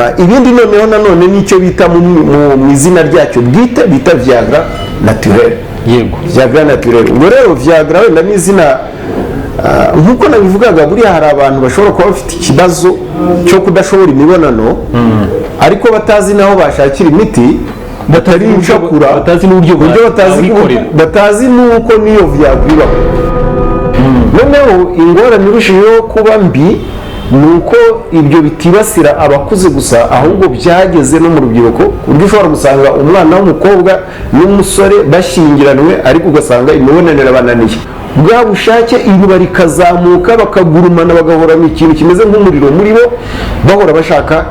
Hanyuma ibindi noneho nanone nicyo bita mu izina ryacyo bwite bita Viagra naturel. Viagra naturel. Ubwo rero Viagra wenda ni izina, nk'uko nabivugaga, buriya hari abantu bashobora kuba bafite ikibazo cyo kudashobora imibonano ariko batazi n'aho bashakira imiti, batari incakura, Batazi n'uburyo uburyo batazi, bawikorera. Batazi n'uko n'iyo Viagra ibaho. Noneho ingorane irushijeho kuba mbi ni uko ibyo bitibasira abakuze gusa, ahubwo byageze no mu rubyiruko, ku buryo ushobora gusanga umwana w'umukobwa n'umusore bashyingiranywe, ariko ugasanga imibonano irabananiye, bwa bushake, iriba rikazamuka, bakagurumana, bagahorana ikintu kimeze nk'umuriro muri bo, bahora bashaka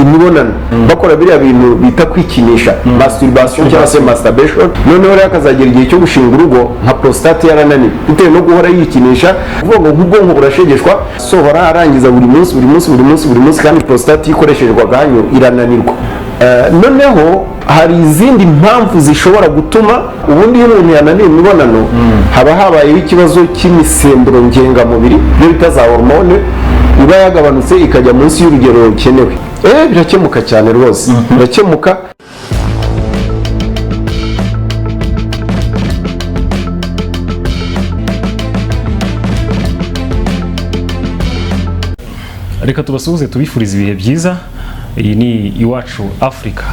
imibonano, bakora biriya bintu bita kwikinisha, masturbation cyangwa se masturbation. Noneho rero akazagera igihe cyo gushinga urugo nka prostate yarananiwe bitewe no guhora yikinisha. Kuvuga ngo nk'ubwonko burashegeshwa, sohora arangiza buri munsi, buri munsi, buri munsi, buri munsi, kandi prostate iyo ikoreshejwe aganyu irananirwa. Noneho hari izindi mpamvu zishobora gutuma ubundi iyo umuntu yananiwe imibonano, haba habayeho ikibazo cy'imisemburo ngengamubiri, ibyo bita za hormone, iba yagabanutse ikajya munsi y'urugero rukenewe. Birakemuka cyane rwose, birakemuka. Reka tubasuhuze, tubifurize ibihe byiza. Iyi ni Iwacu Afurika.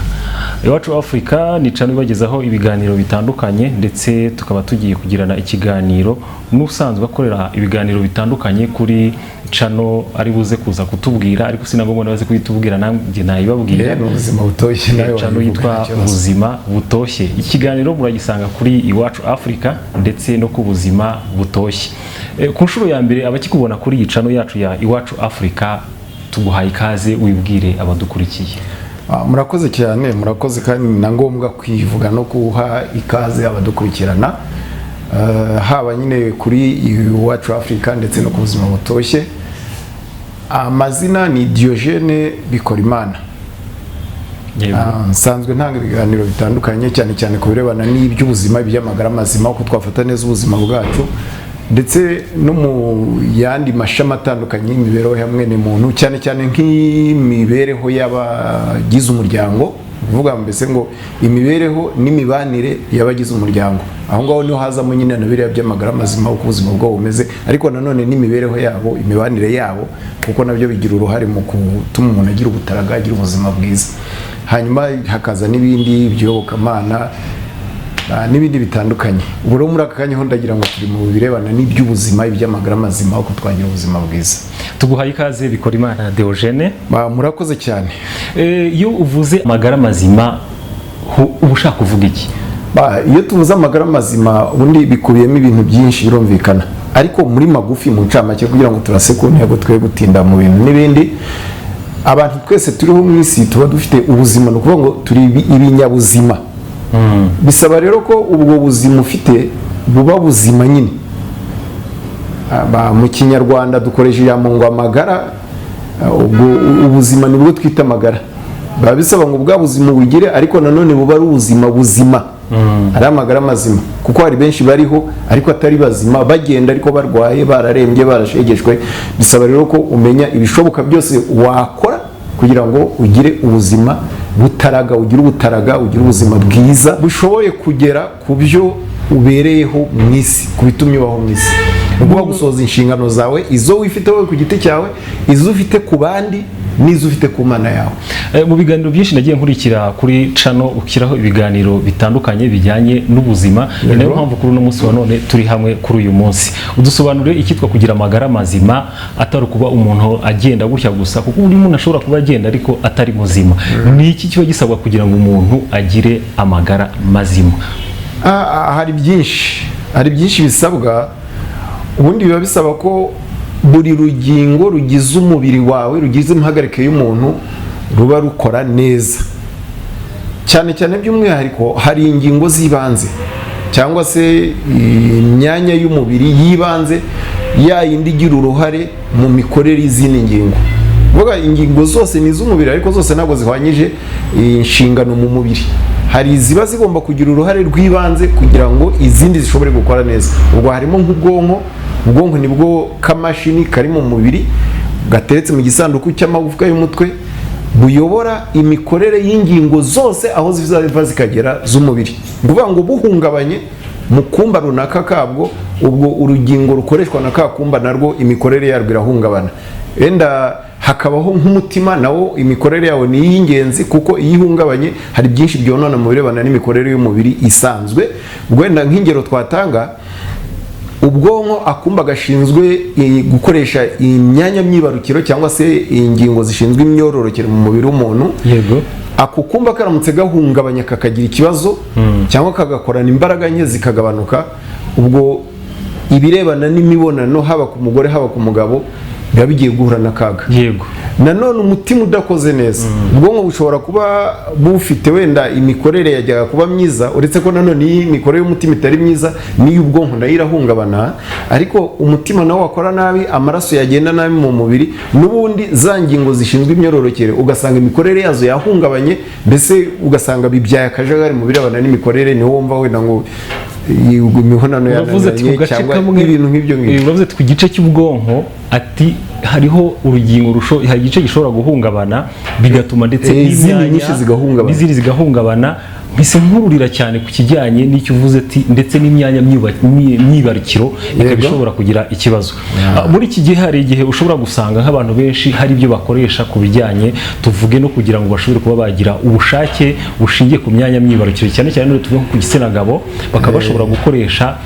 Iwacu Afurika ni channel ibagezaho ibiganiro bitandukanye, ndetse tukaba tugiye kugirana ikiganiro n'usanzwe akorera ibiganiro bitandukanye kuri channel ari buze kuza kutubwira, ariko sinagomba nabaze kuyitubwira, nanjye nayibabwira. Ni Ubuzima Butoshye nawe Channel wabivuga, yitwa nta kibazo. Ubuzima Butoshye. Ikiganiro muragisanga kuri Iwacu Afurika ndetse no ku Buzima Butoshye. Ku nshuro ya mbere abakikubona kuri iyi channel yacu ya Iwacu Afurika, tuguhaye ikaze, wibwire abadukurikiye. Murakoze cyane, murakoze, kandi ni na ngombwa kwivuga no kuha ikaze abadukurikirana, haba nyine kuri Iwacu Afurika ndetse no ku Buzima Butoshye. Amazina ni Diogene Bikorimana. Nsanzwe ntanga ibiganiro bitandukanye, cyane cyane ku birebana n'iby'ubuzima, iby'amagara mazima, uko twafata neza ubuzima bwacu, ndetse no mu yandi mashami atandukanye y'imibereho ya mwene muntu, cyane cyane nk'imibereho y'abagize umuryango, kuvuga mbese ngo imibereho n'imibanire y'abagize umuryango. Aho ngaho niho hazamo nyine na biriya by'amagara mazima, uko ubuzima bwabo bumeze, ariko nanone n'imibereho yabo, imibanire yabo, kuko nabyo bigira uruhare mu gutuma umuntu agira ubutaraga, agira ubuzima bwiza. Hanyuma hakaza n'ibindi by'iyobokamana n'ibindi bitandukanye. Ubu rero muri aka kanya ho ndagira ngo turi mu birebana n'iby'ubuzima, iby'amagara mazima, uko twagira ubuzima bwiza. Tuguhaye ikaze, Bikorimana Deogene. Murakoze cyane. Iyo uvuze amagara mazima uba ushaka kuvuga iki? Iyo tuvuze amagara mazima, ubundi bikubiyemo ibintu byinshi, birumvikana, ariko muri magufi, mu ncamake, kugira ngo turase ku ntego, twe gutinda mu bintu n'ibindi, abantu twese turiho mu isi tuba dufite ubuzima, ni ukuvuga ngo turi ibinyabuzima. Bisaba rero ko ubwo buzima ufite buba buzima nyine. Mu Kinyarwanda dukoresha ijambo ngo amagara, ubwo ubuzima nibwo twita amagara. Biba bisaba ngo bwa buzima bugire, ariko nanone buba ari ubuzima buzima, ari amagara mazima, kuko hari benshi bariho ariko atari bazima, bagenda ariko barwaye, bararembye, barashegeshwe. Bisaba rero ko umenya ibishoboka byose wakora kugira ngo ugire ubuzima butaraga, ugire ubutaraga, ugire ubuzima bwiza bushoboye kugera ku byo ubereyeho mu isi, ku bitumye ubaho mu isi, ni ukuvuga gusohoza inshingano zawe, izo wifite wowe ku giti cyawe, izo ufite ku bandi n'izo ufite ku Mana yawe. Mu biganiro byinshi nagiye nkurikira kuri channel, ushyiraho ibiganiro bitandukanye bijyanye n'ubuzima. Ni nayo mpamvu kuri uno munsi wa none turi hamwe. Kuri uyu munsi udusobanurire icyitwa kugira amagara mazima, atari ukuba umuntu agenda gutya gusa, kuko buri muntu ashobora kuba agenda ariko atari muzima. Ni iki kiba gisabwa kugira ngo umuntu agire amagara mazima? Hari byinshi bisabwa. Ubundi biba bisaba ko buri rugingo rugize umubiri wawe, rugize impagarike y'umuntu, ruba rukora neza. Cyane cyane by'umwihariko hari ingingo z'ibanze cyangwa se imyanya y'umubiri y'ibanze, ya yindi igira uruhare mu mikorere y'izindi ngingo. Kuvuga ingingo zose ni iz'umubiri, ariko zose ntabwo zihwanyije inshingano mu mubiri. Hari iziba zigomba kugira uruhare rw'ibanze kugira ngo izindi zishobore gukora neza. Ubwo harimo nk'ubwonko. Ubwonko nibwo kamashini kari mu mubiri gateretse mu gisanduku cy'amagufwa y'umutwe. Buyobora imikorere y'ingingo zose aho ziva zikagera z'umubiri. Ni ukuvuga ngo buhungabanye mu kumba runaka kabwo, ubwo urugingo rukoreshwa na ka kumba narwo imikorere yarwo irahungabana. Wenda hakabaho nk'umutima, nawo imikorere yawo ni iy'ingenzi, kuko iyo ihungabanye hari byinshi byonona mu birebana n'imikorere y'umubiri isanzwe. Wenda nk'ingero twatanga, ubwonko, akumba gashinzwe gukoresha imyanya myibarukiro cyangwa se ingingo zishinzwe imyororokere mu mubiri w'umuntu, ako kumba karamutse gahungabanya, kakagira ikibazo cyangwa kagakorana imbaraga nke zikagabanuka, ubwo ibirebana n'imibonano, haba ku mugore haba ku mugabo, biba bigiye guhura n'akaga. Nanone umutima udakoze neza, ubwonko bushobora kuba bufite wenda imikorere yajyaga kuba myiza, uretse ko nanone iyo imikorere y'umutima itari myiza n'iy'ubwonko nayo irahungabana. Ariko umutima nawo wakora nabi, amaraso yagenda nabi mu mubiri, n'ubundi za ngingo zishinzwe imyororokere ugasanga imikorere yazo yahungabanye. Mbese ugasanga bibyaye akajagari mu birebana n'imikorere. Niwo wumva wenda ngo imibonano Uravuze ati ku yananiranye gace cyangwa kamwe, ibintu nk'ibyo ngibyo. Uravuze ati ku gice cy'ubwonko, ati hariho urugingo hari igice gishobora guhungabana bigatuma ndetse Izindi n'imyanya nyinshi zigahungabana. N'izindi zigahungabana. Mpise nkururira cyane ku kijyanye n'icyo uvuze, ati ndetse n'imyanya myibarukiro ikaba ishobora kugira ikibazo. Muri iki gihe hari igihe ushobora gusanga nk'abantu benshi hari ibyo bakoresha ku bijyanye, tuvuge, no kugira ngo bashobore kuba bagira ubushake bushingiye ku myanya myibarukiro, cyane cyane none tuvuge nko ku gitsina gabo, bakaba bashobora gukoresha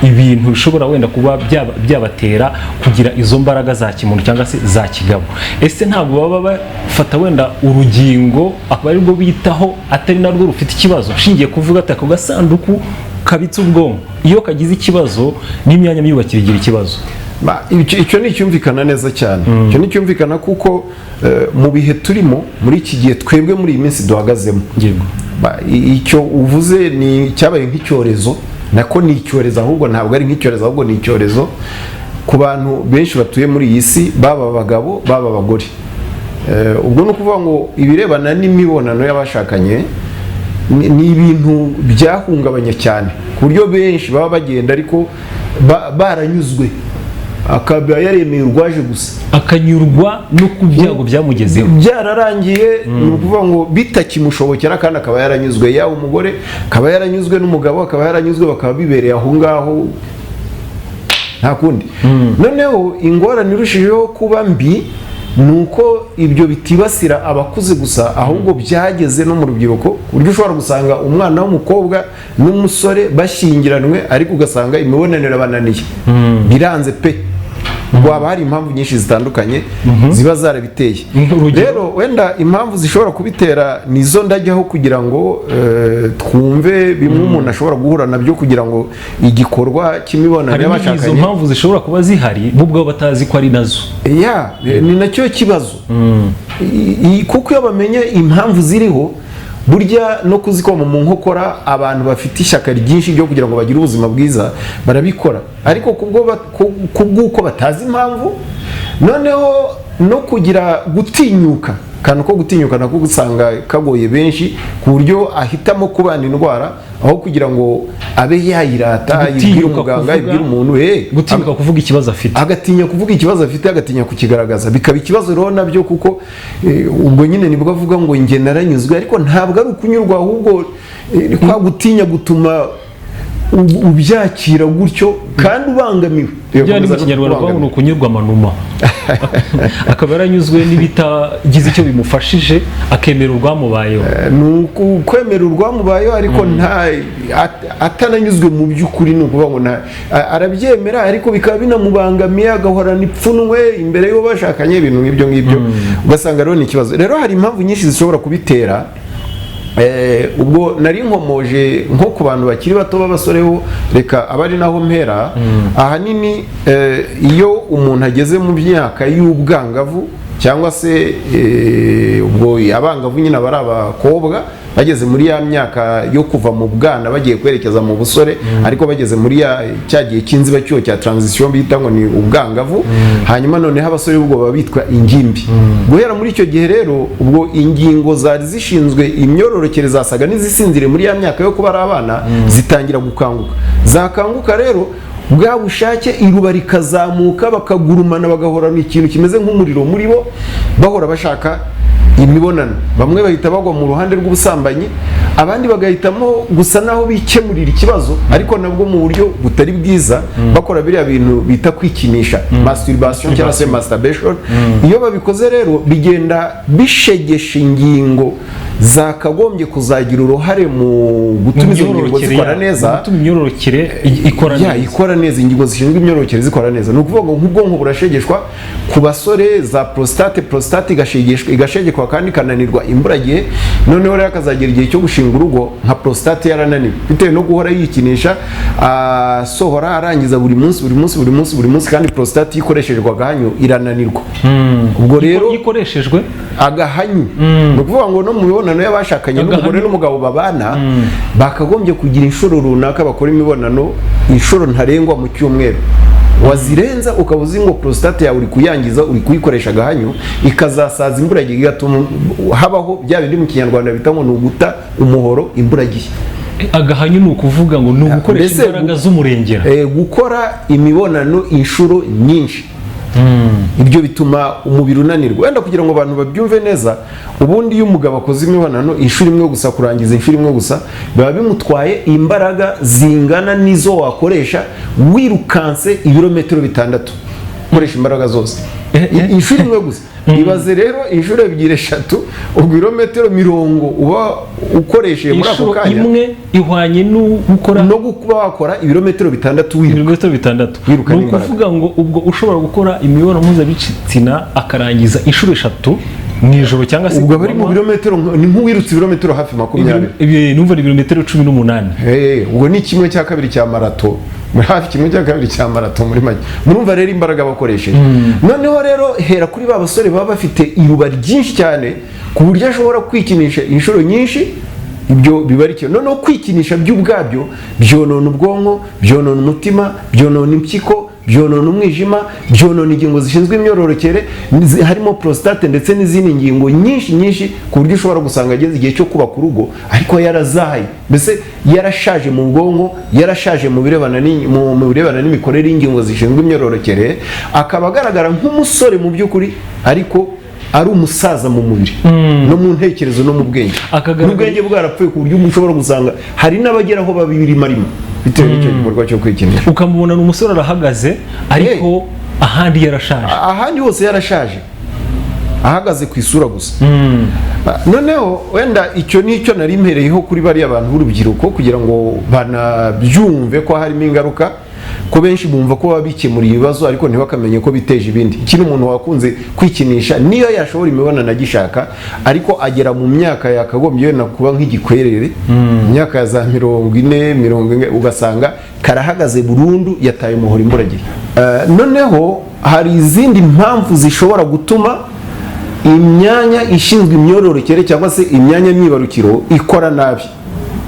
ibintu bishobora wenda kuba byabatera kugira izo mbaraga za kimuntu cyangwa se za kigabo. Ese ntabwo baba bafata wenda urugingo akaba arirwo bitaho, atari narwo rufite ikibazo? Nshingiye kuvuga ati ako gasanduku kabitse ubwonko, iyo kagize ikibazo n'imyanya myubakire igira ikibazo. Icyo ni icyumvikana neza cyane. Icyo ni icyumvikana kuko mu bihe turimo muri iki gihe, twebwe muri iyi minsi duhagazemo, icyo uvuze ni cyabaye nk'icyorezo, nako ni icyorezo ahubwo, ntabwo ari nk'icyorezo, ahubwo ni icyorezo ku bantu benshi batuye muri iyi si, baba abagabo baba abagore. Ubwo ni ukuvuga ngo ibirebana n'imibonano y'abashakanye ni ibintu byahungabanye cyane, ku buryo benshi baba bagenda ariko baranyuzwe, akaba yaremeye urwaje gusa. Akanyurwa no ku byago byamugezeho. Byararangiye, ni ukuvuga ngo bitakimushobokera, kandi akaba yaranyuzwe, yaba umugore akaba yaranyuzwe n'umugabo akaba yaranyuzwe, bakaba bibereye aho ngaho, nta kundi. Noneho ingorane irushijeho kuba mbi ni uko ibyo bitibasira abakuze gusa, ahubwo byageze no mu rubyiruko, ku buryo ushobora gusanga umwana w'umukobwa n'umusore bashyingiranwe, ariko ugasanga imibonano irabananiye, biranze pe. Waba hari impamvu nyinshi zitandukanye ziba zarabiteye. Urugero? Rero wenda impamvu zishobora kubitera nizo ndajyaho kugira ngo twumve bimwe umuntu ashobora guhura nabyo kugira ngo igikorwa cy'imibonano Hari n'igihe izo y'abashakanye. mpamvu zishobora kuba zihari, bo ubwabo batazi ko ari nazo. Ya, ni nacyo kibazo. Kuko iyo bamenye impamvu ziriho, burya no kuzikoma mu nkokora, abantu bafite ishyaka ryinshi ryo kugira ngo bagire ubuzima bwiza barabikora. Ariko kubw'uko batazi impamvu, noneho no kugira gutinyuka, akantu ko gutinyuka nako usanga kagoye benshi, ku buryo ahitamo kubana indwara aho kugira ngo abe yayirata, ayibwire Gutinyuka umuganga, ayibwire umuntu, Gutinyuka kuvuga ikibazo afite. Agatinya kuvuga ikibazo afite, agatinya kukigaragaza, bikaba ikibazo rero nabyo, kuko ubwo nyine nibwo avuga ngo njye naranyuzwe, ariko ntabwo ari ukunyurwa, ahubwo kwa gutinya gutuma ubyakira gutyo kandi ubangamiwe. Bya ni mu Bigakomeza no Kinyarwanda bavuga ngo ni kukubangamira. ukunyurwa amanuma, akaba yaranyuzwe n'ibitagize icyo bimufashije, akemera urwamubayeho. Ni ukwemera urwamubayeho, ariko nta atananyuzwe mu by'ukuri. Ni ukuvuga ngo arabyemera, ariko bikaba binamubangamiye, agahorana ipfunwe imbere y'uwo bashakanye, ibintu nk'ibyo ngibyo, ugasanga rero ni ikibazo. Rero hari impamvu nyinshi zishobora kubitera. Ubwo nari nkomoje nko ku bantu bakiri bato b'abasore ho, reka aba ari naho mpera. Ahanini iyo umuntu ageze mu myaka y'ubwangavu, cyangwa se ubwo abangavu nyine aba ari abakobwa bageze muri ya myaka yo kuva mu bwana bagiye kwerekeza mu busore, ariko bageze muri ya cya gihe cy'inzibacyuho cya transition bita ngo ni ubwangavu. Hanyuma noneho abasore ubwo baba bitwa ingimbi. Guhera muri icyo gihe rero, ubwo ingingo zari zishinzwe imyororokere zasaga n'izisinziriye muri ya myaka yo kuba ari abana, zitangira gukanguka. Zakanguka rero, bwa bushake, iruba rikazamuka, bakagurumana, bagahorana ikintu kimeze nk'umuriro muri bo, bahora bashaka Imibonano, bamwe bahita bagwa mu ruhande rw'ubusambanyi, abandi bagahitamo gusa naho bikemurira ikibazo, ariko nabwo mu buryo butari bwiza, bakora biriya bintu bita kwikinisha, masturbation cyangwa se masturbation. Iyo babikoze rero, bigenda bishegesha ingingo zakagombye kuzagira uruhare mu gutuma izo ngingo Imyororokere zikora neza. Mu gutuma imyororokere ikora Ya, neza. ikora neza, ingingo zishinzwe imyororokere zikora neza. Ni ukuvuga ngo nk'ubwonko burashegeshwa, ku basore za prostate igashegeshwa, igashegekwa kandi ikananirwa imburagihe. Noneho rero akazagera igihe cyo gushinga urugo nka prostate yarananiwe, bitewe no guhora yikinisha, asohora, arangiza buri munsi, buri munsi, buri munsi, buri munsi, kandi prostate iyo ikoreshejwe agahanyu irananirwa. Ubwo rero Iyo ikoreshejwe agahanyu, ni ukuvuga ngo no mu mibonano y'abashakanye, n'umugore Agahanyu. n'umugabo babana, bakagombye kugira inshuro runaka bakora imibonano, inshuro ntarengwa mu cyumweru. Wazirenza ukaba uzi ngo prostate yawe uri kuyangiza, uri kuyikoresha agahanyu, ikazasaza imburagihe, igatuma habaho bya bindi mu Kinyarwanda bita ngo ni uguta umuhoro imburagihe. Agahanyu ni ukuvuga ngo ni ugukoresha Mbese imbaraga z'umurengera. Gukora imibonano inshuro nyinshi, ibyo bituma umubiri unanirwa. Wenda kugira ngo abantu babyumve neza, ubundi iyo umugabo akoze imibonano inshuro imwe gusa, kurangiza inshuro imwe gusa biba bimutwaye imbaraga zingana n'izo wakoresha wirukanse ibirometero 6, ukoresha imbaraga zose. Inshuro imwe gusa. Ibaze rero inshuro ebyiri, eshatu, ubwo ibirometero 40 uba ukoresheje muri ako Inshuro kanya. imwe ihwanye no gukora No kuba wakora ibirometero 6 wiruka. Ibirometero 6. Wiruka Ni n'imbaraga. ukuvuga ngo ubwo ushobora gukora imibonano mpuzabitsina akarangiza inshuro eshatu mu ijoro cyangwa se Ubwo aba ari ku mu manywa. birometero ni nk'uwirutse ibirometero hafi 20. Numva ni ibirometero 18. Ubwo ni kimwe cya kabiri cya marato, muri hafi kimwe cya kabiri cya marato muri make. Murumva rero imbaraga bakoresheje. Noneho rero hera kuri ba basore baba bafite iruba ryinshi cyane, ku buryo ashobora kwikinisha inshuro nyinshi. Ibyo biba ari ikintu. Noneho kwikinisha by'ubwabyo byonona ubwonko, byonona umutima, byonona impyiko, byonona umwijima, byonona ingingo zishinzwe imyororokere, harimo prostate ndetse n'izindi ngingo nyinshi nyinshi, ku buryo ushobora gusanga ageze igihe cyo kubaka urugo ariko yarazahaye, mbese yarashaje mu bwonko, yarashaje mu birebana n'imikorere y'ingingo zishinzwe imyororokere, akaba agaragara nk'umusore mu by'ukuri, ariko ari umusaza mu mubiri no mu ntekerezo no mu bwenge, n'ubwenge bwarapfuye, ku buryo ushobora gusanga hari n'abageraho babirimarima bitewe n'icyo gikorwa cyo kwikinisha. Ukamubona ni umusore arahagaze, ariko ahandi yarashaje. Ahandi hose yarashaje, ahagaze ku isura gusa. Noneho wenda icyo nicyo nari mpereyeho kuri bariya bantu b'urubyiruko, kugira ngo banabyumve ko harimo ingaruka, ko benshi bumva ko baba bikemuriye ibibazo, ariko ntibakamenye ko biteje ibindi. Ikindi, umuntu wakunze kwikinisha, niyo yashobora imibonano agishaka, ariko agera mu myaka yakagombye wenda kuba nk'igikwerere, mu myaka ya za 40, 40, ugasanga karahagaze burundu, yataye umuhoro imburagihe. Noneho hari izindi mpamvu zishobora gutuma imyanya ishinzwe imyororokere cyangwa se imyanya myibarukiro ikora nabi.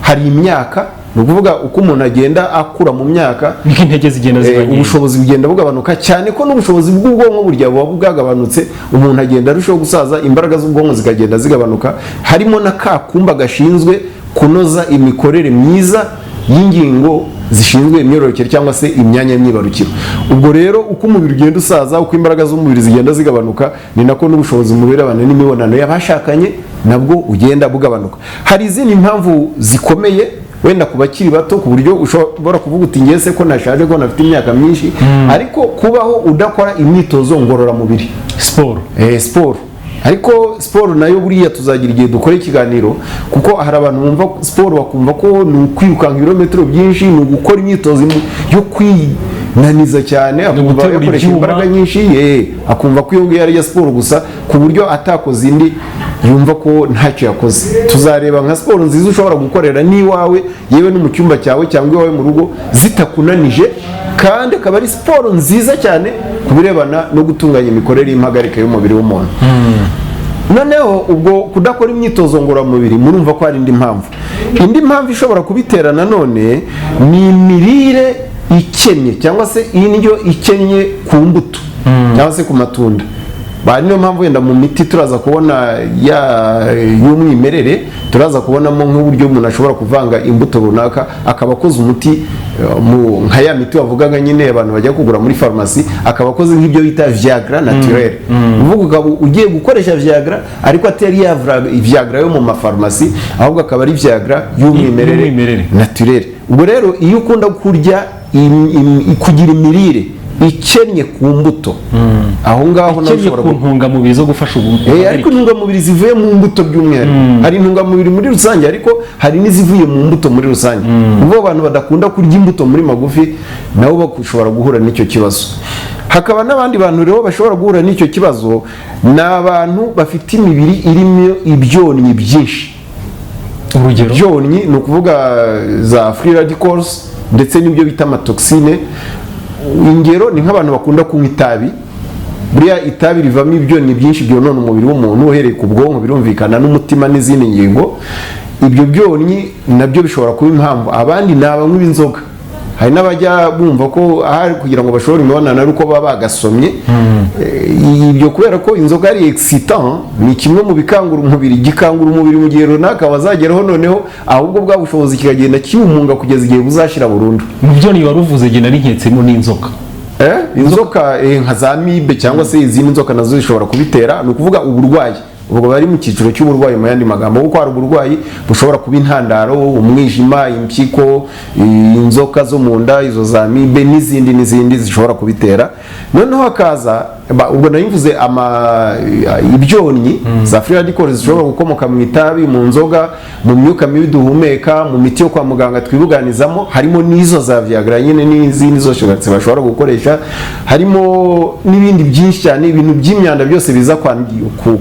Hari imyaka, ni ukuvuga uko umuntu agenda akura mu myaka, Niko intege zigenda ziba nkeya. ubushobozi bugenda bugabanuka, cyane ko n'ubushobozi bw'ubwonko burya buba bwagabanutse. Umuntu agenda arushaho gusaza, imbaraga z'ubwonko zikagenda zigabanuka, harimo na ka kumba gashinzwe kunoza imikorere myiza y'ingingo zishinzwe imyororokere cyangwa se imyanya myibarukiro. Ubwo rero uko umubiri ugenda usaza, uko imbaraga z'umubiri zigenda zigabanuka, ni nako n'ubushobozi mu birebana n'imibonano y'abashakanye nabwo ugenda bugabanuka. Hari izindi mpamvu zikomeye wenda ku bakiri bato, ku buryo ushobora kuvuga uti: "Ngewe se ko nashaje, ko nafite imyaka myinshi?" Ariko kubaho udakora imyitozo ngororamubiri. Siporo. Siporo. Ariko siporo nayo buriya tuzagira igihe dukora ikiganiro, kuko hari abantu bumva siporo bakumva ko ni ukwirukanka ibirometero byinshi, ni ugukora imyitozo yo kwinaniza cyane, akumva Guterura yakoresha ibyuma. imbaraga nyinshi, akumva ko iyo ngiyo ari iya siporo gusa, ku buryo atakoze indi yumva ko ntacyo yakoze. Tuzareba nka siporo nziza ushobora gukorera n'iwawe, yewe no mu cyumba cyawe cyangwa iwawe mu rugo, zitakunanije, kandi akaba ari siporo nziza cyane ku birebana no gutunganya imikorere y'impagarike y'umubiri w'umuntu. Noneho ubwo kudakora imyitozo ngororamubiri, murumva ko hari indi mpamvu. Indi mpamvu ishobora kubitera nanone ni imirire ikennye, cyangwa se indyo ikennye ku mbuto cyangwa se ku matunda. Niyo mpamvu wenda mu miti turaza kubona ya y'umwimerere, turaza kubonamo nk'uburyo umuntu ashobora kuvanga imbuto runaka akaba akoze umuti. nka ya miti wavugaga nyine abantu bajya kugura muri farumasi, akaba akoze nk'ibyo bita Viagra naturel. Uvuga ukaba ugiye gukoresha Viagra, ariko atari ya Viagra yo mu mafarumasi, ahubwo akaba ari Viagra y'umwimerere, Y'umwimerere. naturel. Ubwo rero iyo ukunda kurya kugira imirire ikennye ku mbuto, aho ngaho nawe ikennye ushobora ku ntungamubiri zo gufasha ubu Ariko intungamubiri zivuye mu mbuto by'umwihariko. Hari intungamubiri muri rusange, ariko hari n'izivuye mu mbuto muri rusange. Ubwo abantu badakunda kurya imbuto muri magufi nabo bashobora guhura n'icyo kibazo. Hakaba n'abandi bantu rero bashobora guhura n'icyo kibazo, ni abantu bafite imibiri irimo ibyonnyi byinshi. Urugero? Ibyonnyi ni ukuvuga za free radicals ndetse n'ibyo bita amatoxine. Ingero ni nk'abantu bakunda kunywa itabi. Buriya itabi rivamo ibyonnyi byinshi byonona umubiri w'umuntu, uhereye ku bwonko birumvikana, n'umutima n'izindi ngingo. Ibyo byonnyi nabyo bishobora kuba impamvu. Abandi ni abanywi b'inzoga. Hari n'abajya bumva ko ahari kugira ngo bashobore imibonano ari uko baba bagasomye. Ibyo kubera ko inzoga ari excitant, ni kimwe mu bikangura umubiri, gikangura umubiri mu gihe runaka, wazageraho noneho ahubwo bwa bushobozi kikagenda kiwumunga kugeza igihe buzashira burundu. Mu byo wari uvuze jye nari nketsemo n'inzoka. Inzoka nka za amibe cyangwa se izindi nzoka nazo zishobora kubitera. Ni ukuvuga uburwayi, ubwo bari mu cyiciro cy'uburwayi mu yandi magambo, kuko hari uburwayi bushobora kuba intandaro: umwijima, impyiko, inzoka zo mu nda, izo za amibe n'izindi n'izindi zishobora kubitera. Noneho hakaza ubwo nari mvuze ama ibyonnyi za free radicals zishobora gukomoka mu itabi, mu nzoga, mu myuka mibi duhumeka, mu miti yo kwa muganga twibuganizamo, harimo n'izo za Viagra nyine n'izindi zose bashobora gukoresha, harimo n'ibindi byinshi cyane, ibintu by'imyanda byose biza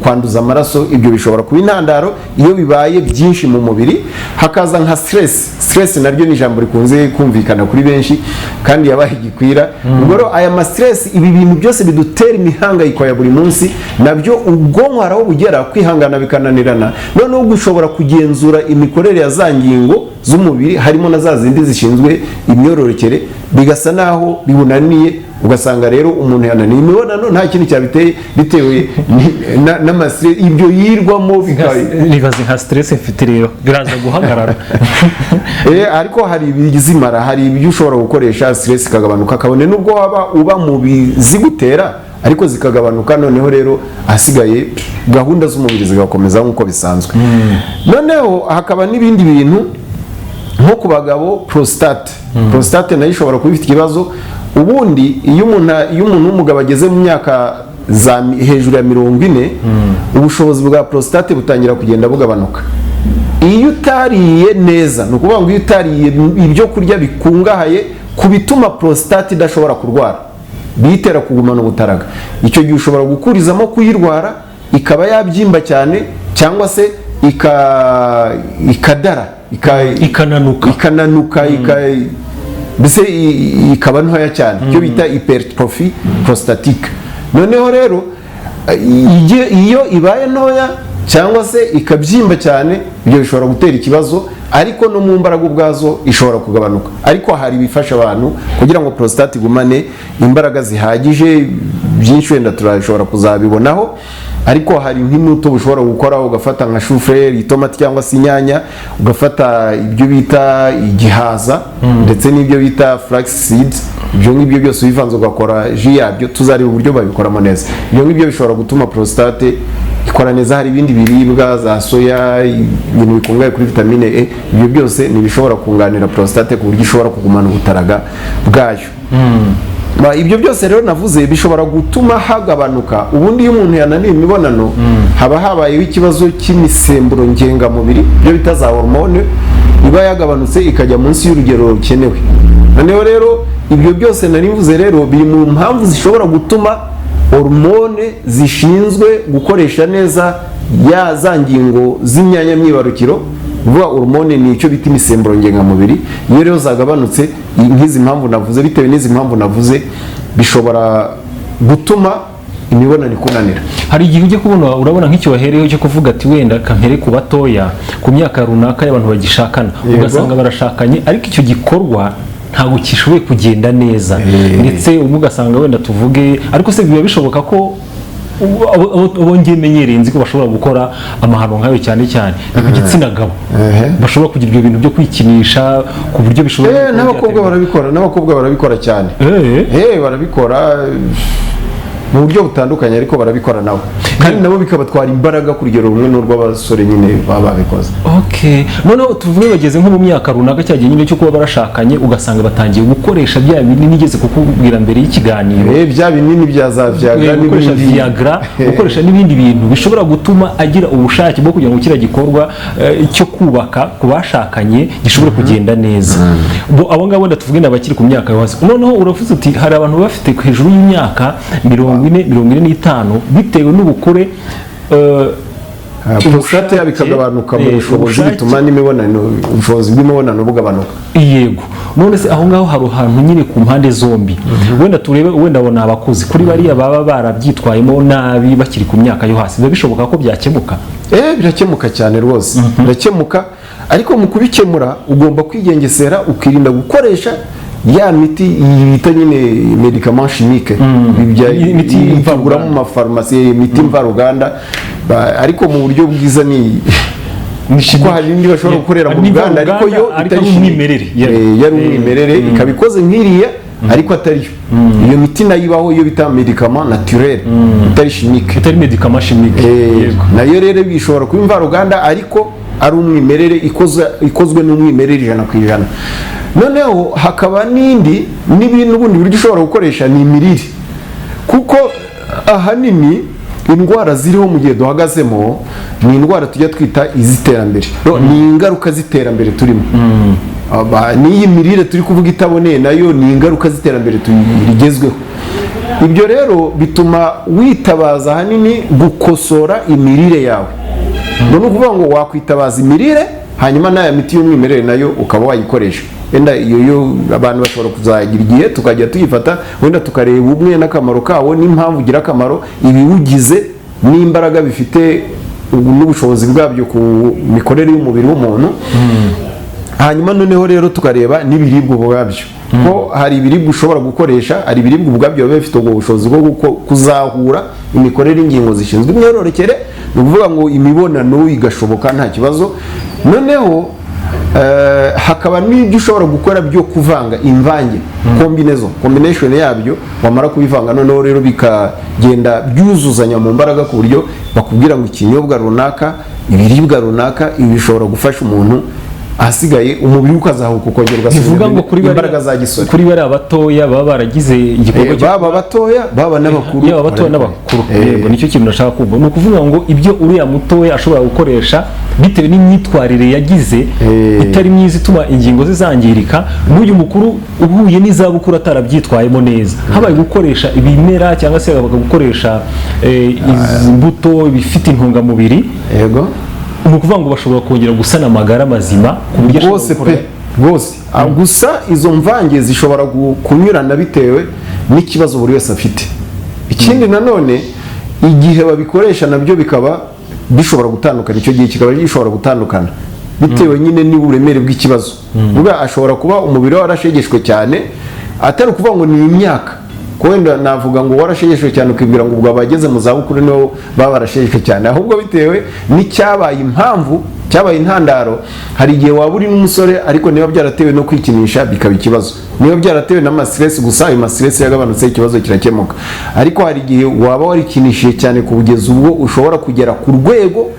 kwanduza amaraso. Ibyo bishobora kuba intandaro iyo bibaye byinshi mu mubiri. Hakaza nka stress. Stress naryo ni ijambo rikunze kumvikana kuri benshi kandi yabaye igikwira. Ubwo rero aya ma stress, ibi bintu byose bidutera imihangayiko ya buri munsi, nabyo ubwonko hari aho bugera kwihangana bikananirana, noneho gushobora kugenzura imikorere ya za ngingo z'umubiri, harimo na za zindi zishinzwe imyororokere, bigasa naho bibunaniye. Ugasanga rero umuntu yananiye imibonano nta kintu cyabiteye, bitewe n'ama stress ibyo yirwamo Nibaze nka stress mfite rero biraza guhagarara. Ariko hari ibizimara, hari ibyo ushobora gukoresha stress ikagabanuka, kabone nubwo waba uba mu bizigutera, ariko zikagabanuka. Noneho rero ahasigaye gahunda z'umubiri zigakomeza nk'uko bisanzwe. Noneho hakaba n'ibindi bintu nko ku bagabo, prostate. Prostate nayo ishobora kuba ifite ikibazo. Ubundi iyo umuntu w'umugabo ageze mu myaka za hejuru ya 40, ubushobozi bwa prostate butangira kugenda bugabanuka. Iyo utariye neza, ni ukuvuga ngo iyo utariye ibyo kurya bikungahaye ku bituma prostate idashobora kurwara, biyitera kugumana ubutaraga, icyo gihe ushobora gukurizamo kuyirwara, ikaba yabyimba cyane cyangwa se ikadara, Ikananuka. Ikananuka, mbese ikaba ntoya cyane, icyo bita hypertrophie prostatique. Noneho rero iyo ibaye ntoya cyangwa se ikabyimba cyane, ibyo bishobora gutera ikibazo, ariko no mu mbaraga ubwazo ishobora kugabanuka. Ariko hari ibifasha abantu kugira ngo prostate igumane imbaraga zihagije. Byinshi wenda turashobora kuzabibonaho, ariko hari nk'imbuto ushobora gukora, ugafata nka chou-fleur, itomati cyangwa se inyanya, ugafata ibyo bita igihaza ndetse n'ibyo bita flax seeds. Ibyo ngibyo byose ubivanze ugakora jus yabyo, tuzareba uburyo babikoramo neza. Ibyo ngibyo bishobora gutuma prostate ikora neza. Hari ibindi biribwa, za soya, ibintu bikungahaye kuri vitamine E. Ibyo byose ni ibishobora kunganira prostate ku buryo ishobora kugumana ubutaraga bwayo. Ibyo byose rero navuze bishobora gutuma hagabanuka. Ubundi iyo umuntu yananiwe imibonano, haba habayeho ikibazo cy'imisemburo ngengamubiri, ibyo bita za hormone, iba yagabanutse ikajya munsi y'urugero rukenewe. Noneho rero ibyo byose nari mvuze rero biri mu mpamvu zishobora gutuma hormone zishinzwe gukoresha neza ya za ngingo z'imyanya myibarukiro, vuba hormone ni icyo bita imisemburo ngengamubiri, iyo rero zagabanutse nk'izi mpamvu navuze, bitewe n'izi mpamvu navuze, bishobora gutuma imibonano ikunanira. Hari igihe ujya kubona, urabona nk'icyo wahereyeho cyo kuvuga ati wenda kampere ku batoya, ku myaka runaka y'abantu bagishakana, ugasanga barashakanye ariko icyo gikorwa ntabwo kishoboye kugenda neza, ndetse umwe ugasanga wenda tuvuge, ariko se biba bishoboka ko Abo ngiye menyereye, nzi ko bashobora gukora amahano nk'ayo cyane cyane ni ku gitsina gabo, bashobora kugira ibyo bintu byo kwikinisha ku buryo bishobora kuba N'abakobwa byaterwa. barabikora, n'abakobwa barabikora cyane. Barabikora mu buryo butandukanye, ariko barabikora nabo, kandi nabo bikabatwara imbaraga ku rugero rumwe n'urw'abasore nyine baba babikoze. Okay. Noneho tuvuge bageze nko mu myaka runaka, cyagiye nyine cyo kuba barashakanye, ugasanga batangiye gukoresha bya binini nigeze kukubwira mbere y'ikiganiro. Bya binini bya za Viagra Gukoresha n'ibindi. Viagra, gukoresha n'ibindi bintu bishobora gutuma agira ubushake bwo kugira ngo kiriya gikorwa cyo kubaka ku bashakanye gishobore kugenda neza. Bo abo ngabo wenda tuvuge ni abakiri ku myaka yo hasi. Noneho uravuze uti hari abantu bafite hejuru y'imyaka 40, 45, bitewe n'ubukure Prostate yabo ikagabanuka mu bushobozi, bituma n'imibonano, ubushobozi bw'imibonano bugabanuka. Yego. None se aho ngaho hari ahantu nyine ku mpande zombi, wenda turebe, wenda abo ni abakuze, kuri bariya baba barabyitwayemo nabi bakiri ku myaka yo hasi, biba bishoboka ko byakemuka? Birakemuka cyane rwose, birakemuka, ariko mu kubikemura ugomba kwigengesera, ukirinda gukoresha ya miti bita nyine médicament chimique. Imiti tugura mu mafarumasi, imiti mvaruganda. Ariko mu buryo bwiza ni kuko hari indi bashobora gukorera mu Hari ruganda, ariko yo ariko itari ari chimique. umwimerere. Yari umwimerere, ikaba ikoze nk'iriya ariko atari yo. Iyo miti nayo ibaho, iyo bita médicament naturel itari chimique. Itari médicament chimique. Nayo rero bishobora kuba imvaruganda ariko ari umwimerere, ikozwe n'umwimerere 100%. Noneho hakaba n'indi n'ibindi, ubundi buryo ushobora gukoresha ni imirire, kuko ahanini indwara ziriho mu gihe duhagazemo ni indwara tujya twita iz'iterambere. No, ni ingaruka z'iterambere turimo. N'iyi mirire turi kuvuga itaboneye nayo ni ingaruka z'iterambere rigezweho. Ibyo rero bituma witabaza ahanini gukosora imirire yawe. Ngo ni ukuvuga ngo wakwitabaza imirire, hanyuma n'aya miti y'umwimerere nayo ukaba wayikoresha. Wenda iyo yo abantu bashobora kuzagira igihe tukajya tuyifata, wenda tukareba umwe n'akamaro kawo n'impamvu ugira akamaro, ibiwugize n'imbaraga bifite n'ubushobozi bwabyo ku mikorere y'umubiri w'umuntu. Hanyuma noneho rero tukareba n'ibiribwa ubwabyo, ko hari ibiribwa ushobora gukoresha, hari ibiribwa ubwabyo biba bifite ubwo bushobozi bwo kuzahura imikorere y'ingingo zishinzwe imyororokere, ni ukuvuga ngo imibonano igashoboka nta kibazo. Noneho hakaba n'ibyo ushobora gukora byo kuvanga imvange, combinaison, combination yabyo. Wamara kubivanga noneho rero bikagenda byuzuzanya mu mbaraga, ku buryo bakubwira ngo ikinyobwa runaka, ibiribwa runaka, ibi bishobora gufasha umuntu, ahasigaye umubiri ukazahuka, ukongera Bivuga ugasubira ngo kuri imbaraga za gisore. Kuri bariya batoya baba baragize igikorwa cyo Baba batoya, baba n'abakuru. Yaba abatoya n'abakuru. Yego, nicyo kintu nashaka kumva. Ni ukuvuga ngo ibyo uriya mutoya ashobora gukoresha bitewe n'imyitwarire yagize itari myiza ituma ingingo ze zangirika, n'uyu mukuru uhuye n'izabukuru atarabyitwayemo neza, habaye gukoresha ibimera cyangwa se bakagukoresha izi mbuto bifite intungamubiri, ni ukuvuga ngo bashobora kongera gusana amagara mazima ku buryo ashobora Rwose gukora. pe, rwose. Gusa izo mvange zishobora kunyurana bitewe n'ikibazo buri wese afite. Ikindi nanone, igihe babikoresha nabyo bikaba bishobora gutandukana, icyo gihe kikaba gishobora gutandukana bitewe nyine n'uburemere bw'ikibazo. Ubwo ashobora kuba umubiri we warashegeshwe cyane, atari ukuvuga ngo ni imyaka, ko wenda navuga ngo warashegeshwe cyane ukibwira ngo ubwo abageze mu zabukuru nibo baba barashegeshwe cyane, ahubwo bitewe n'icyabaye impamvu, cyabaye intandaro. Hari igihe waba uri n'umusore, ariko niba byaratewe no kwikinisha bikaba ikibazo, niba byaratewe n'ama stress gusa, ayo ma stress yagabanutse, ikibazo kirakemuka. Ariko hari igihe waba warikinishije cyane kugeza ubwo ushobora kugera ku rwego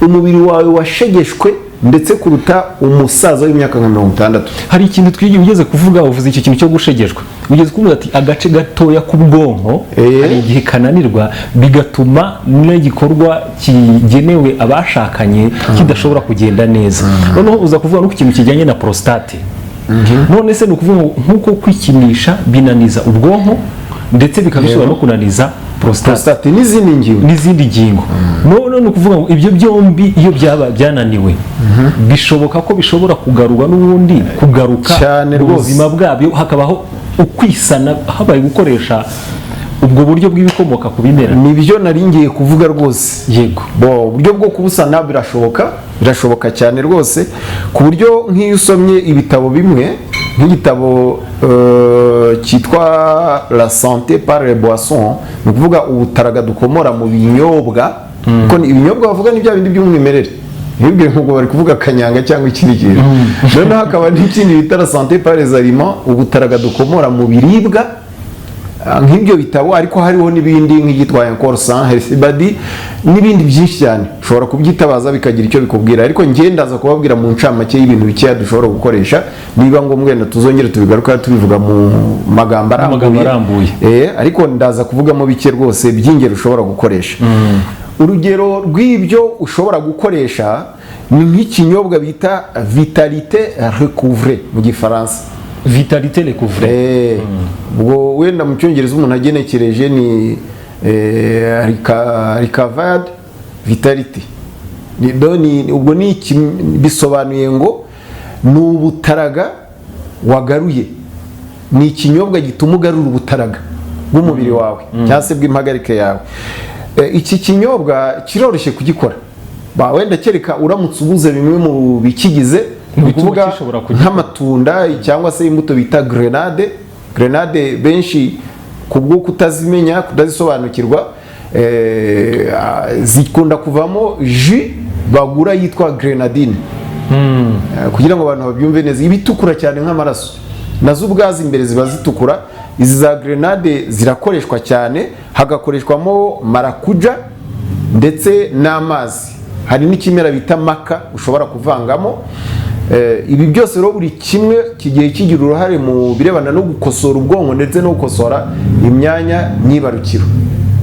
umubiri wawe washegeshwe ndetse kuruta umusaza w'imyaka nka 60. Hari ikintu twigeze ugeze kuvuga, uvuze icyo kintu cyo gushegeshwa, ugeze kuvuga ati agace gatoya k'ubwonko hari igihe kananirwa, bigatuma n'igikorwa kigenewe abashakanye kidashobora kugenda neza. Noneho uza kuvuga no ku kintu kijyanye na prostate. None se ni ukuvuga ngo nk'uko kwikinisha binaniza ubwonko, ndetse bikaba bishobora no kunaniza prostate, Prostate n'izindi ngingo. N'izindi ngingo. None ni ukuvuga ngo ibyo byombi iyo byaba byananiwe, bishoboka ko bishobora kugarurwa n'ubundi kugaruka Cyane mu rwose. buzima bwabyo, hakabaho ukwisana habaye gukoresha ubwo buryo bw'ibikomoka ku bimera? Nibyo nari ngiye kuvuga rwose. Bo, uburyo bwo kubusana birashoboka, birashoboka cyane rwose, ku buryo nk'iyo usomye ibitabo bimwe Nk'igitabo cyitwa "La santé par les boissons", ni ukuvuga ubutaraga dukomora mu binyobwa, kuko ibinyobwa bavuga ni bya bindi by'umwimerere, ntibwire ngo bari kuvuga kanyanga cyangwa ikindi kintu. Noneho hakaba n'ikindi bita "La santé par les aliments", ubutaraga dukomora mu biribwa. Nk'ibyo bitabo, ariko hariho n'ibindi nk'icyitwa "Encore Sans Healthy Body" n'ibindi byinshi cyane, ushobora kubyitabaza bikagira icyo bikubwira. Ariko njye ndaza kubabwira mu ncamake y'ibintu bikeya dushobora gukoresha. Niba ngombwa wenda tuzongere tubigaruka tubivuga mu magambo Mu magambo arambuye. Arambuye. Ariko ndaza kuvugamo bike rwose by'ingero ushobora gukoresha. Urugero rw'ibyo ushobora gukoresha ni nk'ikinyobwa bita "Vitalité recouvrée" mu Gifaransa. "Vitalité recouvrée". Ubwo wenda mu Cyongereza umuntu agenekereje ni recovered vitality. Ubwo ni bisobanuye ngo ni ubutaraga wagaruye, ni ikinyobwa gituma ugarura ubutaraga bw'umubiri wawe cyangwa se bw'impagarike yawe. Iki kinyobwa kiroroshye kugikora. Wenda kereka uramutse ubuze bimwe mu bikigize, ni Bituma ukuvuga gishobora kugikora. nk'amatunda cyangwa se imbuto bita grenade. Grenade benshi kubwo kutazimenya, kutazisobanukirwa, zikunda kuvamo jus bagura yitwa grenadine. Kugira ngo abantu babyumve neza, iba itukura cyane nk'amaraso, nazo ubwazo imbere ziba zitukura. Izi za grenade zirakoreshwa cyane, hagakoreshwamo marakuja ndetse n'amazi. Hari n'ikimera bita maca ushobora kuvangamo. Ibi byose rero buri kimwe kigiye kigira uruhare mu birebana no gukosora ubwonko ndetse no gukosora imyanya myibarukiro.